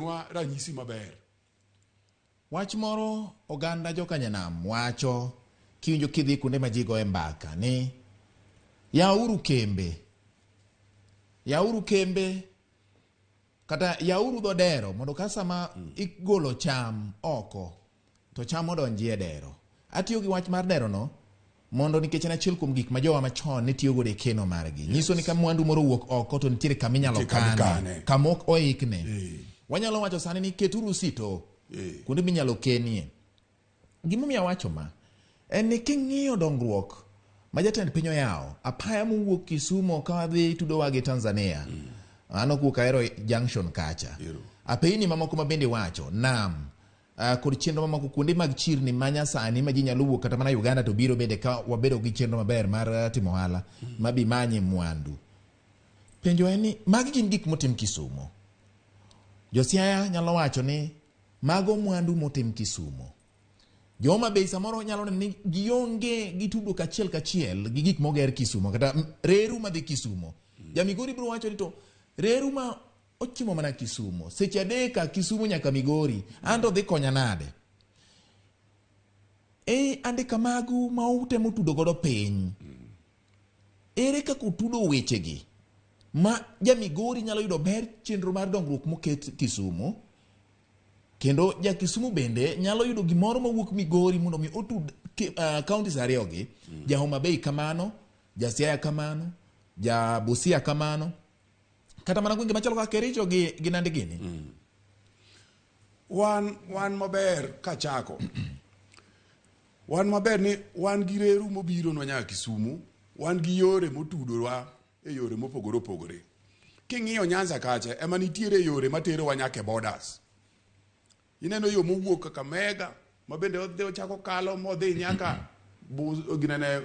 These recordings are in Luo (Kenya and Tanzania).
Nwa ranyisi maber. Wach moro oganda jokanyanam wacho kiwinjo kidhi kuonde ma ji goye mbaka ni yauru kembe, yauru kembe kata yauru dho dero mondo ka sama igolo cham oko to cham odonji e dero. Atiyo gi wach mar dero no mondo nikech en achiel kuom gik ma jowa machon ne tiyo godo e keno margi. Nyiso ni ka mwandu moro owuok oko to nitiere kama inyalo Nitie kama kane, ikane. kama ok oikne. Eh. Wanyalo wacho sani ni keturu sito Eh. kuonde minyalo kenie. Gimomiyo awacho ma en ni king'iyo dongruok ma jatend piny oyawo, apaya mowuok Kisumo ka dhi tudowa gi Tanzania, an ok wuok Ahero Junction kacha, Ero. apeyni mamoko ma bende iwacho, nam, kod chenro mamoko kuonde mag chirni ma nyasani ma ji nyalo wuok kata mana Uganda to biro bende ka wabedo gi chenro maber mar timo ohala ma bi manye mwandu. Penjo en ni magi gin gik motim Kisumo. Jo Siaya nyalo wacho ni mago mwandu motim Kisumo. Jo Homa Bay samoro nyalo neno ni gionge gi tudruok achiel kachiel gi gik moger Kisumo kata reru madhi Kisumo. Ja Migori biro wacho ni to reru ma ochimo mana Kisumo. Seche adek a Kisumo nyaka Migori. An to dhi konya nade? E andika magu ma utemo tudo godo piny. Ere kaka utudo wechegi ma ja Migori nyalo yudo ber chenro mar dongruok moket Kisumo kendo ja Kisumu bende nyalo yudo gimoro mawuok Migori mondo mi otud counties ariyogi. Ja Homa Bay kamano, ja Siaya kamano, ja Busia kamano, kata mana gwenge machalo kaka Kericho gi Nandi gini. Wan maber kachako. Wan maber ni wan gi reru mobiro nwa nyaka Kisumu, wan gi yore motudowa e yore mopogore opogore. King'iyo Nyanza kacha ema nitiere yore materowa nyaka e borders. Ineno yo mowuok Kakamega ma bende odhi ochako kalo modhi nyaka ginene,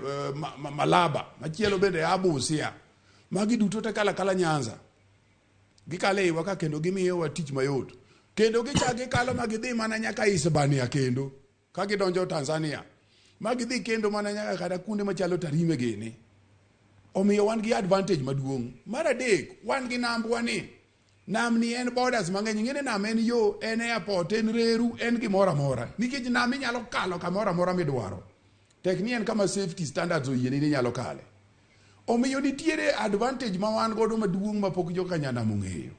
Malaba, machielo bende a Busia. Magi duto te kalo akala Nyanza. Gikalo e iwa ka kendo gimiyowa tich mayot. Kendo gichak gikalo ma gidhi mana nyaka Hispania kendo ka gidonjo Tanzania. Ma gidhi kendo mana nyaka kata kuonde machalo Tarime gini. Omiyo wan gi advantage maduong'. Mar adek, wan gi nambwa ni. Nam ni en borders mang'eny. Ing'e ni nam en yo, en airport, en reru, en gimoro amora. Nikech nam inyalo kalo kamoro amora midwaro. Tek ni en kama safety standards oyieni ni inyalo kale. Omiyo nitiere advantage ma wan godo maduong' ma pok joka nyanam ong'eyo.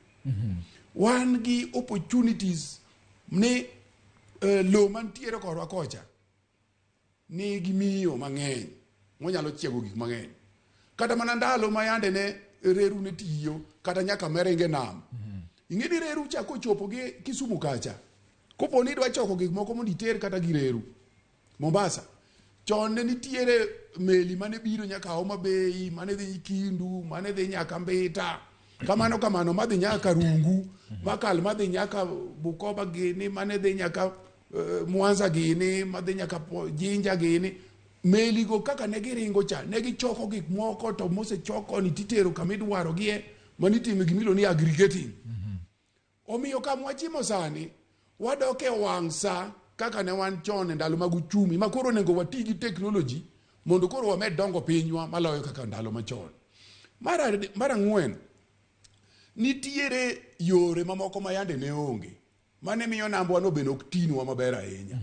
Wan gi opportunities ni lowo mantiere korwa kocha nigi miyo mang'eny monyalo chiego gik mang'eny. Kata mana ndalo ma yande ne reru ne tiyo kata nyaka meringe nam. Ing'e ni reru cha kochopo gi Kisumu kacha, kopo ni idwa choko gik moko mondo iter kata gi reru Mombasa, chon ne nitiere meli mane biro nyaka Homa Bay, mane dhi Kindu, mane dhi nyaka Mbita, kamano kamano, madhi nyaka Karungu, makal madhi nyaka Bukoba gini, mane dhi nyaka Mwanza gini, madhi nyaka Jinja gini. Meli go kaka ne giringo cha, ne gichoko gik moko to mosechok koni titero kama idwarogie, manitime gimiluongo ni aggregating. Omiyo kama wachimo sani, wadok e wang' sa kaka ne wan chon e ndalo mag uchumi, ma koro onego wati gi technology mondo koro wamed dongo pinywa maloyo kaka ndalo machon. Mar ang'wen, nitiere yore mamoko ma yande ne onge, mane miyo nambwa no bende ok tinwa maber ahinya.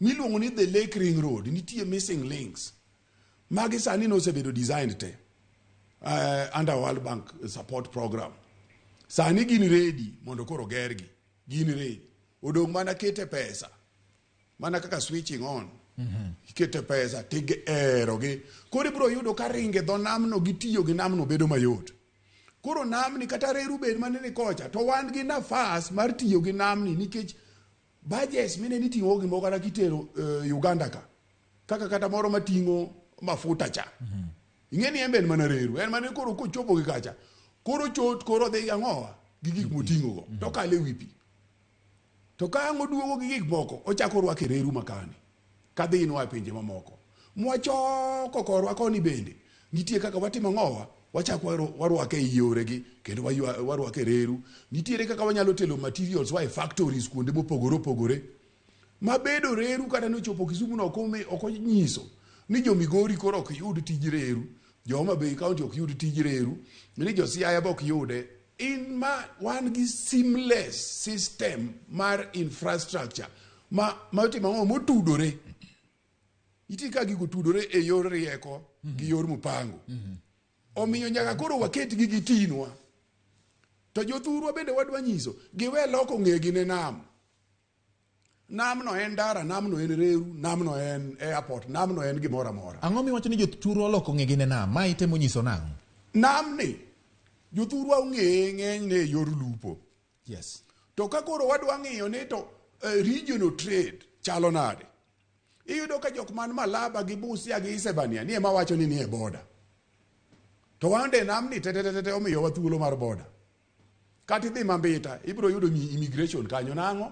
Miluongo ni the Lake Ring Road, nitie missing links. Magi sani nosebedo designed te under World Bank support program. Sani gin ready mondo koro gergi. Gin ready. Odong' mana kete pesa. Mana kaka switching on. Ikete pesa tigero gi. Koro ibiro yudo ka ringe dho namno gi tiyo gi namno bedo mayot. Koro namni kata reru bed mane ni kocha to wan gi nafas mar tiyo gi namni nikech budgets mine niting'o gimoro kata kitero Uganda ka. Kaka kata moro mating'o mafuta cha. Ing'e ni en be en mana reru. En mana koro kochopo gi kacha. Koro chot koro dhi ang'owa gi gik moting'o go. To kale wi pi. To ka ang' oduogo gi gik moko, ochako orwako e reru makani. Kadhi inwa e pinje mamoko. Mwachoko korwa koni bende. Nitie kaka watimo ang'owa, wachako warwake e yoregi kendo warwake e reru. Nitiere kaka wanyalo telo materials wa e factories kuonde mopogore opogore. Mabedo reru kata nochopo Kisumu no ok onyiso ni jo Migori koro ok yud tij reru, jo Homa Bay County ok yud tij reru, ni jo Siaya be ok yude. In ma wan gi seamless system mar infrastructure ma ma otimo ang'o motudore. Nitie ka gigo tudore e yor rieko gi yor mupango. Omiyo nyaka koro waketgi gitinwa. To jothurwa bende wadwa nyiso giwe loko ng'egi ne nam. Namno en ndara, namno en reru, namno en airport, namno en gimoro amora. Ang'o miwacho ni jothurwa oloko ng'egi ne nam? Ma itemo nyiso nang'o? Namni jothurwa ong'eye ng'enyne e yor lupo. Yes. To ka koro wadwa ng'iyo ni to regional trade chalo nade? Iyudo ka jok man Malaba gi Busia gi Isebania ni ema wacho ni nie boda. To wan de namni tetetetete omiyowa thuolo mar boda. Kata idhi Mambita, ibiro yudo immigration kanyo nang'o?